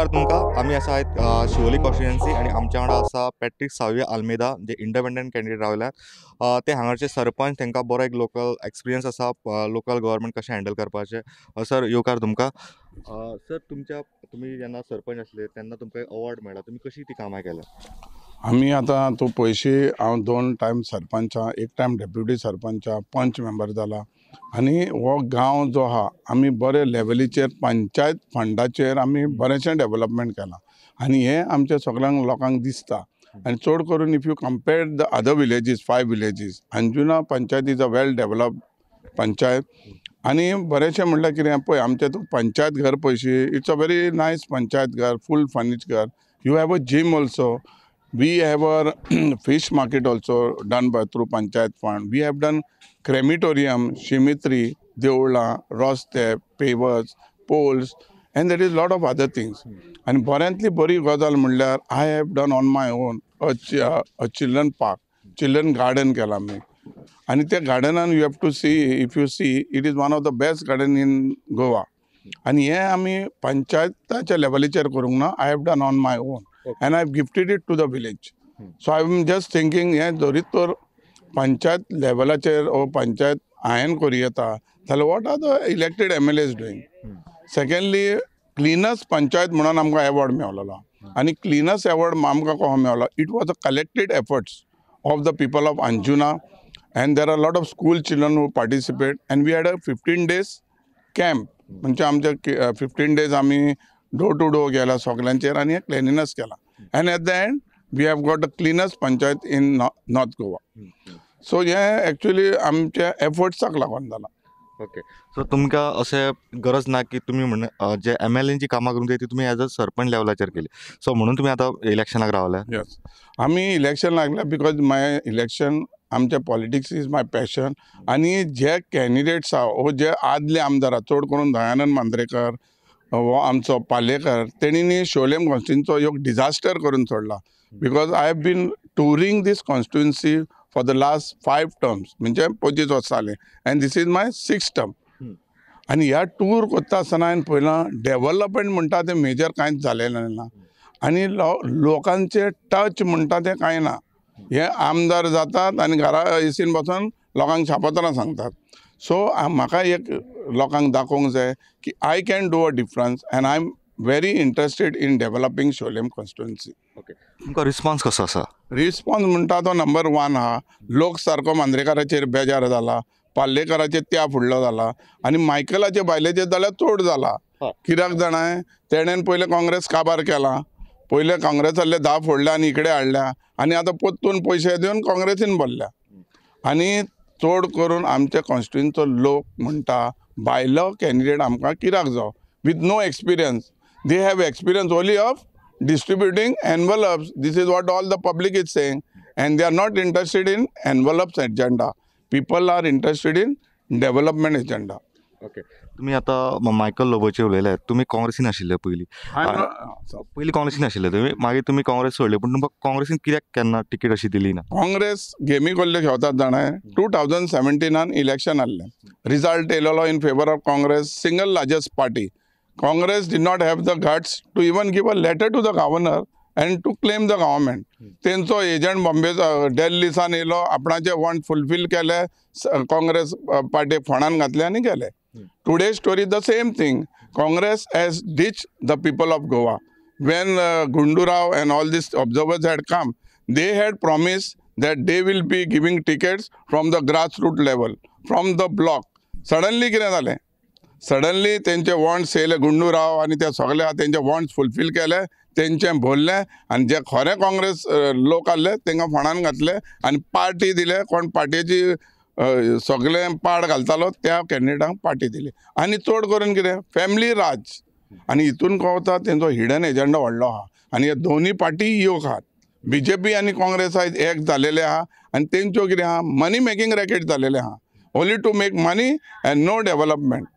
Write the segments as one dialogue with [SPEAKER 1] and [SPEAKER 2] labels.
[SPEAKER 1] येवकार तुमकां. आमी आसा शिवोली कॉन्स्टिट्युएन्सी आनी आमच्या वांगडा आसा पॅट्रीक सावियो आल्मेदा, जे इंडिपेंडंट कॅन्डिडेट रावल्यात. ते हांगाचे सरपंच, तांकां बरो एक लोकल एक्सपिरियन्स आसा, लोकल गव्हर्मेंट कशें हँडल करपाचें. सर, येवकार तुमकां. सर, तुमच्या तुमी जेन्ना सरपंच आसले तेन्ना तुमकां एक अवॉर्ड मेळ्ळा, तुमी कशी ती कामां केल्या?
[SPEAKER 2] आमी आतां तूं पयशे, हांव 2 time sarpanch, 1 time deputy sarpanch, पंच मेंबर जाला आनी हो गांव जो आहा आमी बरे लेवलीचेर पंचायत फंडाचेर आमी बरेंशें डेवलपमेंट केलां आनी हें आमच्या सगळ्यांक लोकांक दिसता. आनी चड करून if you compare the other villages, 5 villages, Anjuna panchayat is a well developed panchayat. आनी बरेंशें म्हणल्यार कितें पळय, आमचें तूं पंचायत घर पळयशी, it's a very nice panchayat ghar, full furnished ghar. You have a gym also. We have a fish market also done by through panchayat fund. We have done crematorium, cemetery, देवळां, रस्ते, pavers, poles, and there is lot of other things. आनी बऱ्यांतली बरी गजाल म्हणल्यार I have done on my own a children park, children garden केलां आमी. आनी त्या गार्डनान you have to see, if you see, it is one of the best garden in Goa. आनी हें आमी पंचायताच्या लेवलीचेर करूंक ना, I have done on my own and I have gifted it to the village. So I am just thinking, हें जरीत तर पंचायत लेवलाचेर ओ पंचायत हांवें करूं येता जाल्यार what are the elected MLAs doing? Secondly, cleanest panchayat म्हणून आमकां एवॉर्ड मेवलेलो आनी क्लिनस्ट एवॉर्ड आमकां कसो मेवलो, it was a collected efforts of the people of Anjuna and there are lot of school children who participate and we had a 15 days camp. म्हणजे आमचे 15 days आमी door two door गेला सगल्यांचेर आनी cleanliness केला and at the end we have got the cleanest panchayat in North Goa. So हें actually आमच्या एफर्ट्साक लागून जालां.
[SPEAKER 1] ओके, सो तुमकां अशें गरज ना की तुमी म्हण जे एमएलएची कामां करूंक जाय ती तुमी एज अ सरपंच लेवलाचेर केली, सो म्हणून तुमी आतां इलेक्शनाक रावल्या?
[SPEAKER 2] येस, आमी इलेक्शन लागल्या because my election, आमचें पॉलिटिक्स is my passion. आनी जे कॅन्डिडेट्स आहा वो जे आदले आमदार आहा, चड करून दयानंद मांद्रेकर हो आमचो पालेकर, तेणीनी शिवोलेम कॉन्स्टिट्युएन्सीचो एक डिजास्टर करून सोडला. Because I have been touring this constituency for the last 5 terms, म्हणजे 25 वर्सां जालीं and this is my 6th term. आनी ह्या टूर करता आसतना हांवें पळयलां डेवलपमेंट म्हणटा तें मेजर कांयच जालेलें ना आनी लोकांचे टच म्हणटा तें कांय ना. हे आमदार जातात आनी घरा एसीन बसून लोकांक शापोतरां सांगतात. सो म्हाका एक लोकांक दाखोवंक जाय की I can do a difference and I am very interested in developing Siolim constituency.
[SPEAKER 1] Okay, तुमकां रिस्पॉन्स कसो आसा?
[SPEAKER 2] रिस्पॉन्स म्हणटा तो नंबर 1 आहा. लोक सारको मांद्रेकाराचेर बेजार जाला, पाल्लेकाराचेर त्या फुडलो जाला आनी मायकलाचे बायलेचेर जाल्यार चड जाला. कित्याक जाणाय, तेणेन पयलें काँग्रेस काबार केला, पयलें काँग्रेसांतले 10 फोडल्या आनी इकडे हाडल्या आनी आतां परतून पयशे दिवन काँग्रेसीन भरल्या. आनी चड करून आमच्या कॉन्स्टिट्युएन्सीचो लोक म्हणटा बायलो कॅन्डिडेट आमकां कित्याक जावो, with no experience. They have experience only of distributing envelopes. This is what all the public is saying and they are not interested in envelopes agenda. People are interested in development agenda.
[SPEAKER 1] Okay, तुम्ही आता Michael लोबोचे उलयले, तुम्ही काँग्रेसीन आशिल्ले पयलीं, पयलीं काँग्रेसीन आशिल्ले तुमी, मागीर तुमी काँग्रेस सोडले, पूण तुमकां काँग्रेसीन कित्याक केन्ना तिकीट अशी दिली ना?
[SPEAKER 2] काँग्रेस गेमी कसल्यो खेळतात जाणाय, 2017 इलेक्शन आहलें, result येयलेलो in favour of Congress, single largest party. Congress did not have the guts to even give a letter to the governor and to claim the government. तेंचो एजंट बॉम्बे दिल्ली सान येयलो, आपणाचे वॉन्ट फुलफील केले, काँग्रेस पार्टीक फोंडान घातले आनी गेले. Today story the same thing. Congress has ditch the people of Goa. When Gundu Rao and all these observers had come, they had promise that they will be giving tickets from the grass root level, from the block. Suddenly कितें जालें, suddenly तेंचे wants येयले, गुंडूराव आनी ते सगळे तेंचे wants fulfil केले, तेंचें भरलें आनी जे खरे काँग्रेस लोक आहले तेंकां फोंडान घातले आनी पार्टी दिले. कोण पार्टीची सगळें पाड घालतालो त्या कॅन्डिडेटांक पार्टी दिली. आनी चड करून कितें फॅमिली राज, आनी हितून कळटा तेंचो हिडन एजंडा व्हडलो आहा. आनी हे दोनूय पार्टी योग आहात, बीजेपी आनी काँग्रेस आयज एक जालेले आहा आनी तेंच्यो कितें आहा, मनी मेकींग रॅकेट जालेलें आहा, only to make money and no development.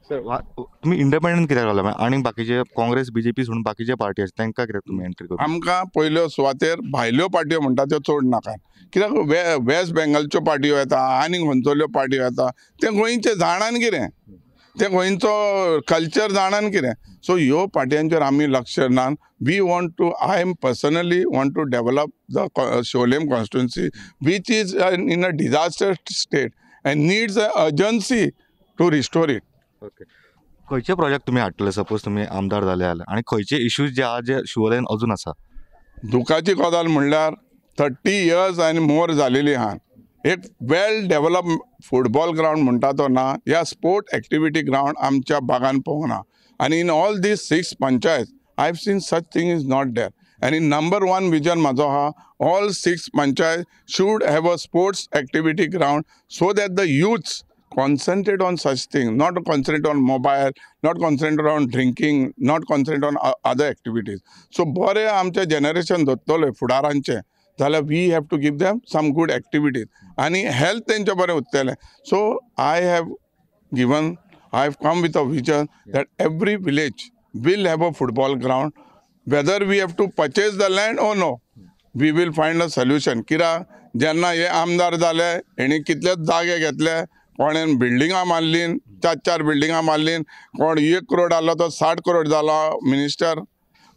[SPEAKER 1] Sir, तुमी इंडिपेंडंट कित्याक रावला आनी बाकीचे काँग्रेस बीजेपी सोडून बाकीचे पार्टी आसा तांकां कित्याक तुमी एंट्री करूं?
[SPEAKER 2] आमकां पयल्यो सुवातेर भायल्यो पार्ट्यो म्हणटा त्यो चड नाका, कित्याक वेस्ट बेंगलच्यो पार्ट्यो येता आनी खंयसरल्यो पार्ट्यो येता, ते गोंयचे जाणान कितें ते खंयचो कल्चर जाणान कितें. सो ह्यो पार्टयांचेर आमी लक्ष ना. We want to, I am personally want to develop the Siolim constituency which is in a disaster state and needs a urgency to restore it.
[SPEAKER 1] Okay, खंयचे प्रोजेक्ट तुमी हाडटले सपोज तुमी आमदार जाले जाल्यार आनी खंयचे इश्यूज जे आहा जे शिवोलेन अजून आसा?
[SPEAKER 2] दुखाची गजाल म्हणल्यार 30 इयर्स आनी मोर जालेली आहा. एक वेल डेवलप फुटबॉल ग्रावंड म्हणटा तो ना, या स्पोर्ट एक्टिविटी ग्रावंड आमच्या बागान पळोवंक ना. आनी in all these 6 panchayat I have seen such thing is not there. आनी नंबर 1 विजन म्हाजो आहा, all 6 panchayat should have a sports activity ground so that the youths concentrate on such thing, not concentrate on mobile, not concentrate on drinking, not concentrate on other activities. So बरें आमचें generation धरतलें फुडारांचें जाल्यार we have to give them some good activities आनी health तेंचें बरें उरतलें. So I have given, I have come with a vision that every village will have a football ground, whether we have to purchase the land or no, we will find a solution. कित्याक जेन्ना हे आमदार जाले हेणी कितलेच जागे घेतले, कोणेन बिल्डिंगां मारलीं, 4-4 बिल्डिंगां मारलीं, कोण 1 करोड आहलो तो 60 करोड जालो मिनिस्टर.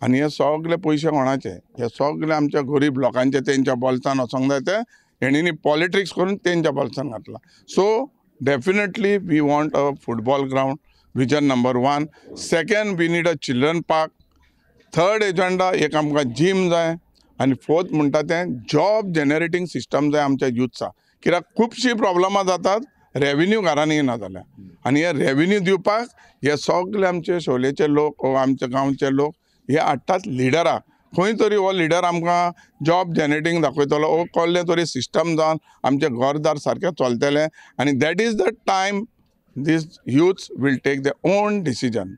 [SPEAKER 2] आनी हे सगळे पयशे कोणाचे? हे सगळे आमच्या गरीब लोकांचे, तेंच्या बोल्सान वचोंक जाय ते हेणींनी पॉलिटिक्स करून तेंच्या बोल्सान घातला. So definitely we want a football ground, vision number 1. Second, we need a children park. Third agenda एक आमकां जीम जाय. आनी फोर्थ म्हणटा तें जॉब जनरेटींग सिस्टम जाय आमच्या युथ्साक. कित्याक खुबशीं प्रॉब्लमां जातात रेवेन्यू घरांनी येना जाल्यार, आनी हे रेवेन्यू दिवपाक हे सगळे आमचे शोलेचे लोक वो आमच्या गांवचे लोक हे हाडटात लिडराक. खंय तरी हो लिडर आमकां जॉब जनरेटींग दाखयतलो वो कसलें तरी सिस्टम जावन आमचें घरदार सारकें चलतलें. आनी that is the time these youths will take their own decision.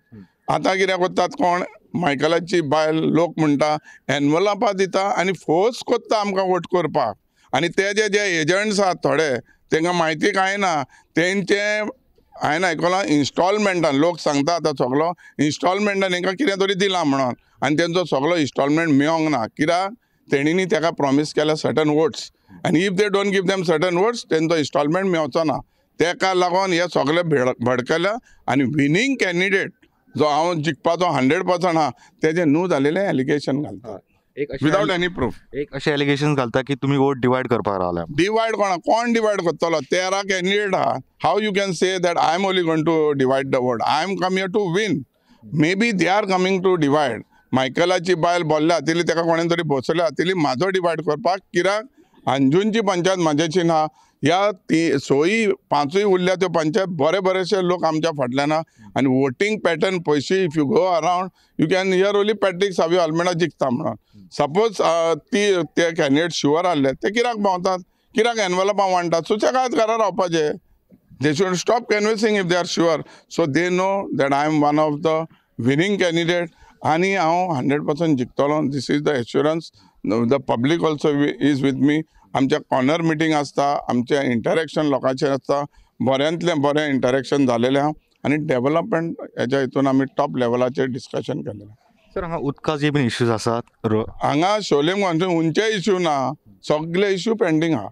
[SPEAKER 2] आतां कितें करतात, कोण मायकलाची बायल लोक म्हणटा एनवलपां दिता आनी फोर्स करता आमकां वोट करपाक. आनी ते जे जे एजंट्स आहात थोडे तांकां म्हायती कांय ना, तेंचें हांवें आयकलां इन्स्टॉलमेंटान लोक सांगता आतां सगलो इन्स्टॉलमेंटान तांकां कितें तरी दिलां म्हणून, आनी तेंचो सगलो इन्स्टॉलमेंट मेळोंक ना. कित्याक तेणींनी ताका प्रॉमीस केल्या सर्टन वोट्स, आनी if they don't give them certain votes तेंचो इन्स्टॉलमेंट मेळचो ना. तेका लागून हे सगळे भडकल्या आनी विनींग कॅन्डिडेट जो हांव जिखपाचो 100% आहा तेजें न्हू जालेलें एलिगेशन घालता विदाउट एनी प्रूफ.
[SPEAKER 1] एक अशें एलिगेशन घालता की तुमी वोट डिवायड करपाक रावल्या.
[SPEAKER 2] डिवायड कोणा कोण डिवायड करतलो? 13 कॅन्डिडेट आहा. How you can say that I am only going to divide the vote? I am come here to win. Maybe they are coming to divide. मायकलाची बायल बोल्ल्या जातली, ताका कोणें तरी बसयल्या जातली म्हाजो डिवायड करपाक. कित्याक अंजूनची पंचायत म्हाजेची ना, ह्या ती सोयी 5 उरल्या त्यो पंचायत बरे बरेशे लोक आमच्या फाटल्यान आहा. आनी वोटींग पॅटर्न पयशी if you go around you can hear only Patrick Savio Almeida जिखता म्हणून. सपोज ती ते कॅन्डिडेट शुअर आहले ते कित्याक भोंवतात, कित्याक एनवलपां वांट्टात? सुशेगाद घरा रावपाचें. They should stop canvassing if they are sure. So they know that I am one of the winning candidate आनी हांव 100% जिखतलो. This is the assurance. The public also is with me. आमच्या कॉर्नर मिटींग आसता, आमचें interaction लोकांचें आसता, बऱ्यांतलें बरें interaction जालेलें आहा आनी डेवलपमेंट हेच्या हितून आमी टॉप लेवलाचेर डिस्कशन केलेलें.
[SPEAKER 1] सर, हांगा उदकाचे बीन इश्यूज आसात
[SPEAKER 2] हांगा शोलेम खंयचेय इश्यू ना, सगळे इश्यू पेंडींग आहा.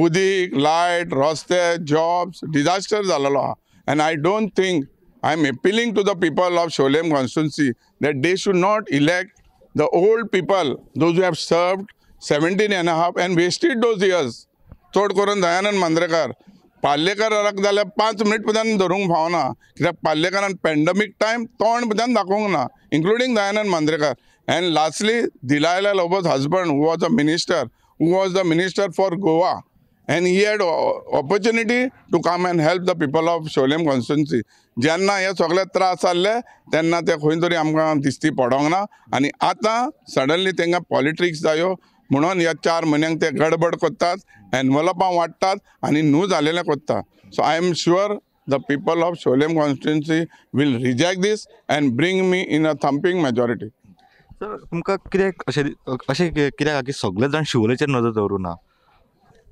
[SPEAKER 2] उदीक, लायट, रस्ते, जॉब्स, डिजास्टर जालेलो आहा. And I don't think, I am appealing to the people of Siolim constituency that they should not elect the old people, those who have served 17.5 and wasted those years. चड करून दयानंद मांद्रेकार, पार्लेकराक जाल्यार 5 minute पद्यान धरूंक फावना, कित्याक पार्लेकरान पेंडमीक time तोंड पद्यान दाखोवंक ना, including Dayanand Mandrekar. And lastly Delilah Lobo's husband who was a minister, who was the minister for Goa, and he had opportunity to come and help the people of Siolim constituency. जेन्ना हे सगळे त्रास जाल्ले तेन्ना ते खंय तरी आमकां दिश्टी पडोंक ना, आनी आतां सडनली तांकां पॉलिटिक्स जायो म्हणून ह्या 4 म्हयन्यांक ते गडबड करतात, एनवलपां वांट्टात आनी न्हू जालेलें करतात. So I am sure the people of Siolim constituency will reject this and bring me in a thumping majority.
[SPEAKER 1] Sir, तुमकां कितें अशें अशें कित्याक की सगळे जाण शिवोलेचेर नदर दवरूं ना?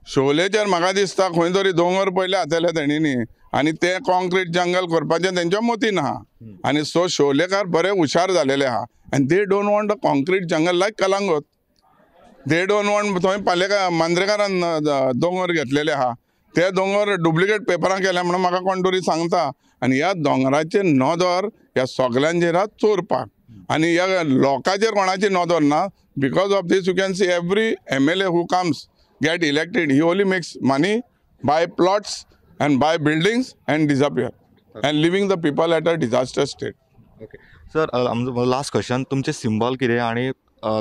[SPEAKER 2] शोलेचेर म्हाका दिसता खंय तरी दोंगर पयले हातयले तेणींनी आनी ते कॉन्क्रीट जंगल करपाचें तेंच्या मतीन आहा. आनी सो शोलेकार बरे हुशार जालेले आहा and they don't want a concrete jungle like Calangute. They don't want थंय पालेकार मांद्रेकारान दोंगर घेतलेले आहा, ते दोंगर डुप्लिकेट पेपरां केल्या म्हणून म्हाका कोण तरी सांगता. आनी ह्या दोंगराचेर नदर ह्या सगल्यांचेर आहा चोरपाक आनी ह्या लोकांचेर कोणाची नदर ना. Because of this you can see every MLA who comes get elected he only makes money, buy plots and buy buildings and disappear and leaving the people at a disaster state.
[SPEAKER 1] Okay sir, आमचो last question, तुमचें symbol कितें आनी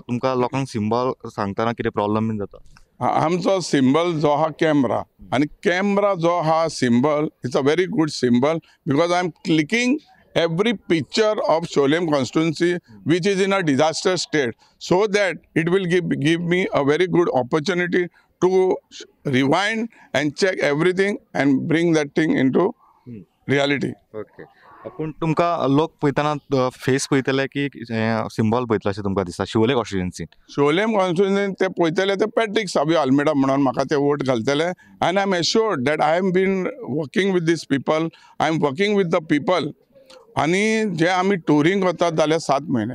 [SPEAKER 1] तुमकां लोकांक symbol सांगतना कितें problem बीन जाता?
[SPEAKER 2] आमचो सिंबल जो आहा कॅमरा, आनी कॅमरा जो आहा symbol it's a very good symbol because I am clicking every picture of Siolim constituency which is in a disaster state, so that it will give me a very good opportunity to rewind and check everything and bring that thing into reality.
[SPEAKER 1] Okay. पूण तुमकां लोक पळयतना face पळयतले की symbol पळयतले अशें तुमकां दिसता शिवोले कॉन्स्टिट्युएन्सीन?
[SPEAKER 2] शिवोले कॉन्स्टिट्युएन्सीन ते पळयतले ते पॅट्रीक सावियो आल्मेडा म्हणून म्हाका ते वोट घालतले. And I am assured that I am been working with these people, I am working with the people. आनी जे आमी टुरींग वतात जाल्यार 7 म्हयने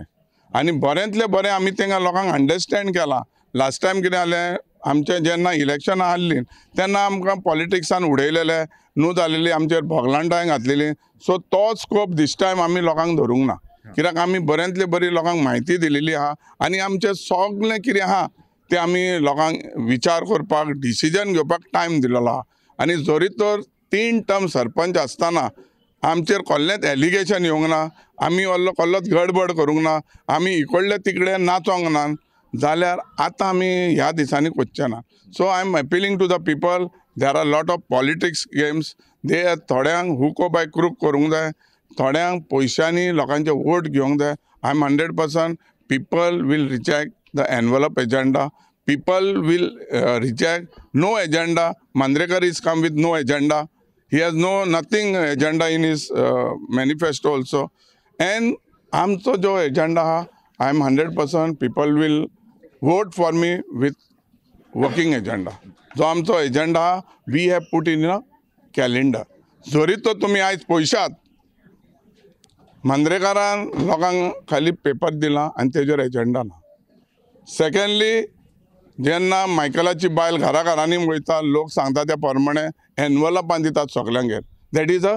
[SPEAKER 2] आनी बऱ्यांतले बरें आमी तांकां लोकांक अंडरस्टँड केलां. लास्ट टायम कितें जालें, आमचें जेन्ना इलेक्शनां आहलीं तेन्ना आमकां पॉलिटिक्सान उडयलेले न्हू जालेली, आमचेर भोगलांटां घातलेली. सो तो स्कोप दीस टायम आमी लोकांक धरूंक ना, कित्याक आमी बऱ्यांतले बरी लोकांक म्हायती दिलेली आहा आनी आमचें सगळें कितें आहा तें आमी लोकांक विचार करपाक, डिसिजन घेवपाक टायम दिलेलो आहा. आनी जरी तर 3 टर्म सरपंच आसतना आमचेर कसलेंच एलिगेशन येवंक ना, आमी व्हडलो कसलोच गडबड करूंक ना, आमी इकडले तिकडे नाचोंक ना, जाल्यार आतां आमी ह्या दिसांनी करचे ना. So I am appealing to the people, there are lot of politics games, they थोड्यांक हुक बाय क्रूक करूंक जाय, थोड्यांक पयशांनी लोकांचे वोट घेवंक जाय. I am 100% people will reject the envelope agenda, people will reject no agenda. Mandrekar is come with no agenda, he has no nothing agenda in his manifesto also. And आमचो जो agenda आहा, I am 100% people will vote for me with working agenda. जो आमचो agenda आहा we have put in a calendar. जरी तो तुमी आयज पयशात, मांद्रेकारान लोकांक खाली पेपर दिला आनी तेजेर एजेंडा ना. सेकेंडली, जेन्ना मायकलाची बायल घरा घरांनी वयता, लोक सांगता त्या प्रमाणे एनवलपान दितात सगल्यांगेर, that is a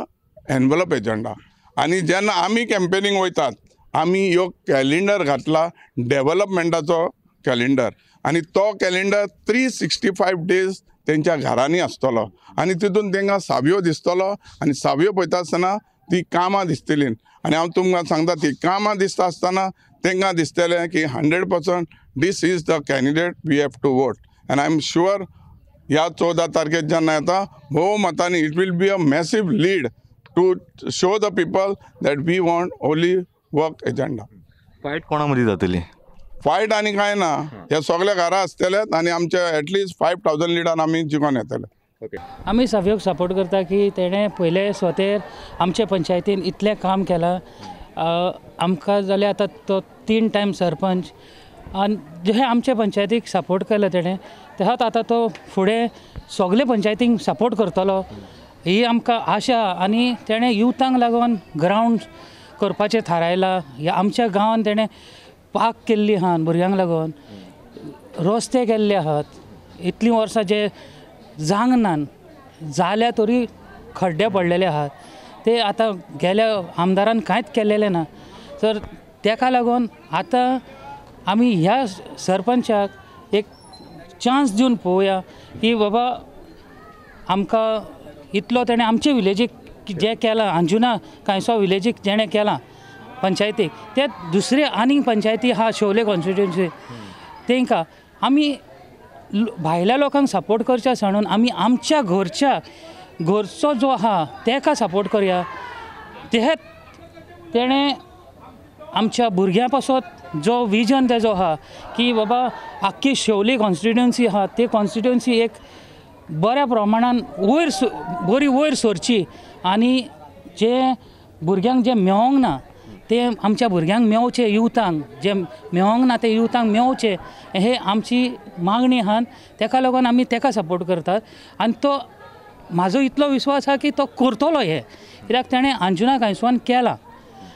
[SPEAKER 2] envelope agenda. आनी जेन्ना आमी कॅम्पेनींग वयतात, आमी ह्यो कॅलेंडर घातला डेवलपमेंटाचो कॅलेंडर, आनी तो कॅलेंडर 365 डेज तेंच्या घरांनी आसतलो आनी तितून तेंकां सावयो दिसतलो आनी सावयो पळयता आसतना ती कामां दिसतलीं. आनी हांव तुमकां सांगता, ती कामां दिसता आसतना तेंकां दिसतलें की 100% this is the candidate we have to vote. And I am sure ह्या 14 तारखेक जेन्ना येता भोवमतांनी it will be a massive lead to show the people that we want only work agenda.
[SPEAKER 1] Fight कोणा मदीं जातली?
[SPEAKER 2] फायट आनी कांय ना, हे सगळे घरा आसतलेच आनी आमचे एटलिस्ट 5000 लिडान आमी जिखोन येतले.
[SPEAKER 1] ओके,
[SPEAKER 3] आमी सावियोक सपोर्ट करता की तेणें पयले स्वतेर आमचे पंचायतीन इतलें काम केलां. आमकां जाल्यार आतां तो 3 टायम सरपंच आनी जे आमचे पंचायतीक सपोर्ट केला तेणें, तेहात आतां तो फुडें सगळे पंचायतींक सपोर्ट करतलो ही आमकां आशा. आनी तेणें युथांक लागून ग्रावंड करपाचें थारायलां. ह्या आमच्या गांवान तेणें पार्क केल्ली आहा भुरग्यांक लागून, रस्ते केल्ले आहात. इतलीं वर्सां जे जावंक ना जाल्या तरी खड्डे पडलेले आहात, ते आतां गेल्या आमदारान कांयच केल्लेलें ना. तर तेका लागून आतां आमी ह्या सरपंचाक एक चान्स दिवन पळोवया की बाबा आमकां इतलो तेणें आमचे विलेजीक जें केलां, अंजुना कांयसो विलेजीक जेणें केलां पंचायतीक, ते दुसरे आनीक पंचायती आहा शिवोले कॉन्स्टिट्युएन्सी, तेंकां आमी भायल्या लोकांक सपोर्ट करच्या सांडून आमी आमच्या घरच्या घरचो जो आहा तेका सपोर्ट करया. ते तेणें आमच्या भुरग्यां पासत जो विजन तेजो आहा की बाबा आख्खी शिवोली कॉन्स्टिट्युएन्सी आहा ते कॉन्स्टिट्युएन्सी एक बऱ्या प्रमाणान वयर बरी वयर सरची आनी जे भुरग्यांक जें मेवोंक ना तें आमच्या भुरग्यांक मेवचें, युथांक जें मेवोंक ना तें युथांक मेवचें, हे आमची मागणी आहा. तेका लागून आमी तेका सपोर्ट करतात आनी तो म्हाजो इतलो विश्वास आहा की तो करतलो हें, कित्याक तेणें अंजुना कांयसवान केलां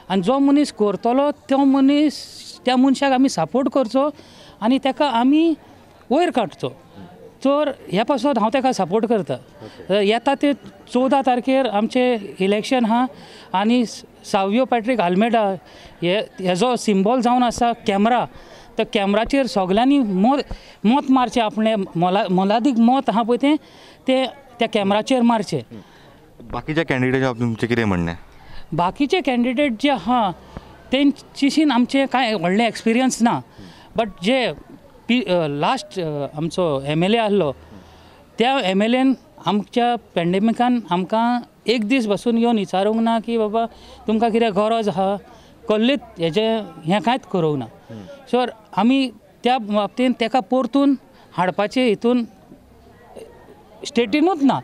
[SPEAKER 3] आनी जो मनीस करतलो तो मनीस, त्या मनशाक आमी सपोर्ट करचो आनी तेका आमी वयर काडचो. तर ह्या पासत हांव ताका सपोर्ट करता. येता ते 14 तारखेर आमचें इलेक्शन आहा आनी सावियो पॅट्रीक आल्मेडा हे हेजो सिंबॉल जावन आसा कॅमरा. तर कॅमराचेर सगल्यांनी मत मारचें, आपणें मोलादीक मत आहा पळय तें ते त्या कॅमराचेर मारचें.
[SPEAKER 1] बाकीच्या कॅन्डिडेट तुमचें कितें म्हणणें?
[SPEAKER 3] बाकीचे कॅन्डिडेट जे आहा तेंचीशीन आमचें कांय व्हडलें एक्सपिरियन्स ना, बट जे लास्ट आमचो MLA आहलो त्या MLAन आमच्या पेंडेमिकान आमकां एक दीस बसून येवन विचारूंक ना की बाबा तुमकां कितें गरज आहा, कसलेच हेजें हें कांयच करूंक ना. सो आमी त्या बाबतीन ताका परतून हाडपाचे हितून स्टेटीनूच ना.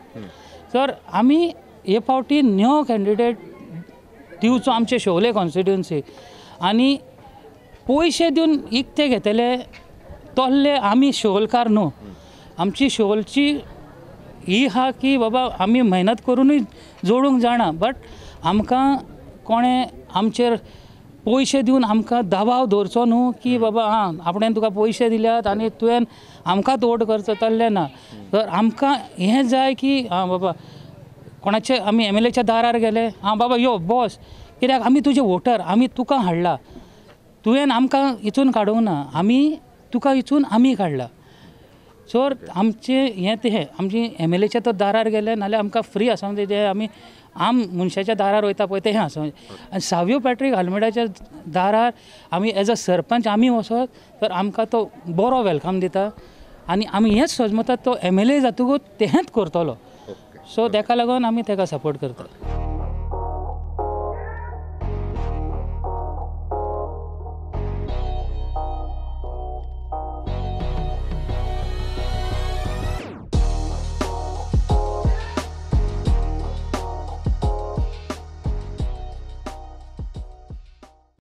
[SPEAKER 3] तर आमी हे फावटी न्यू कॅन्डिडेट दिवचो आमचे शोवले कॉन्स्टिट्युन्सी आनी पयशे दिवन इकते घेतले तोल्ले आमी शोवलकार न्हू. आमची शोवलची ही आहा की बाबा आमी मेहनत करुनूय जोडूंक जाणा, बट आमकां कोणें आमचेर पयशे दिवन आमकां दबाव दवरचो न्हू की बाबा आं आपणें तुका पयशे दिल्यात आनी तुवें आमकांच वोट करचो तल्लें ना. तर आमकां हें जाय की आं बाबा कोणाचे आमी MLAच्या दारार गेले, आं बाबा यो बॉस, कित्याक आमी तुजे वोटर, आमी तुका हाडला, तुवें आमकां हितून काडूंक ना, आमी तुका हितून आमी काडला. सो आमचें हें तें आमची MLAच्या तर दारार गेले नाल्यार आमकां फ्री आसा म्हणजे आमी आम मनशाच्या दारार वयता पळय तें आसा. आनी सावियो पॅट्रीक आल्मेडाच्या दारार आमी एज अ सरपंच आमी वचत तर आमकां तो बरो welcome दिता आनी आमी हेंच सजमतात तो MLA जातकूच तेंच करतलो. सो ताका लागून आमी ताका सपोर्ट करतात.